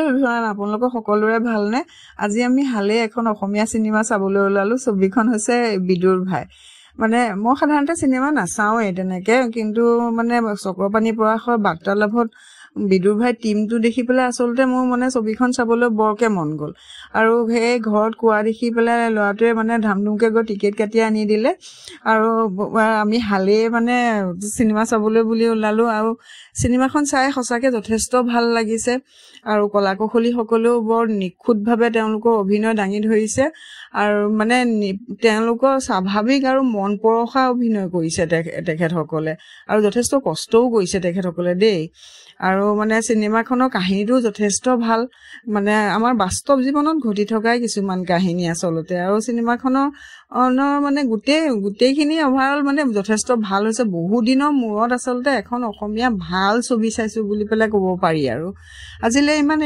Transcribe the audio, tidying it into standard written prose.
Everyone, আপোনালোকৰ সকলোৰে ভালনে? আজি আমি হালেই এখন অসমীয়া চিনেমা চাবলৈ ওলালোঁ। ছবিখন হৈছে বিদুৰ ভাই। মানে মই সাধাৰণতে চিনেমা নাচাওঁৱেই তেনেকৈ, কিন্তু মানে চক্ৰপাণি পৰাশৰ বাৰ্তালাভত বিদুৰ ভাই টিমটো দেখি পেলাই আচলতে মোৰ মানে ছবিখন চাবলৈ বৰকৈ মন গ'ল। আৰু সেই ঘৰত কোৱা দেখি পেলাই ল'ৰাটোৱে মানে ধামধুমকৈ গৈ টিকেট কাটি আনি দিলে আৰু আমি হালেই মানে চিনেমা চাবলৈ বুলি ওলালোঁ। আৰু চিনেমাখন চাই সঁচাকৈ যথেষ্ট ভাল লাগিছে আৰু কলা কুশলীসকলেও বৰ নিখুঁতভাৱে তেওঁলোকৰ অভিনয় দাঙি ধৰিছে আৰু মানে তেওঁলোকৰ স্বাভাৱিক আৰু মন পৰশা অভিনয় কৰিছে তেখেতসকলে আৰু যথেষ্ট কষ্টও কৰিছে তেখেতসকলে দেই। আৰু মানে চিনেমাখনৰ কাহিনীটোও যথেষ্ট ভাল, মানে আমাৰ বাস্তৱ জীৱনত ঘটি থকাই কিছুমান কাহিনী আচলতে। আৰু চিনেমাখনৰ মানে গোটেইখিনি অভাৰঅল মানে যথেষ্ট ভাল হৈছে। বহুদিনৰ মূৰত আচলতে এখন অসমীয়া ভাল ছবি চাইছোঁ বুলি পেলাই ক'ব পাৰি। আৰু আজিলৈ ইমান।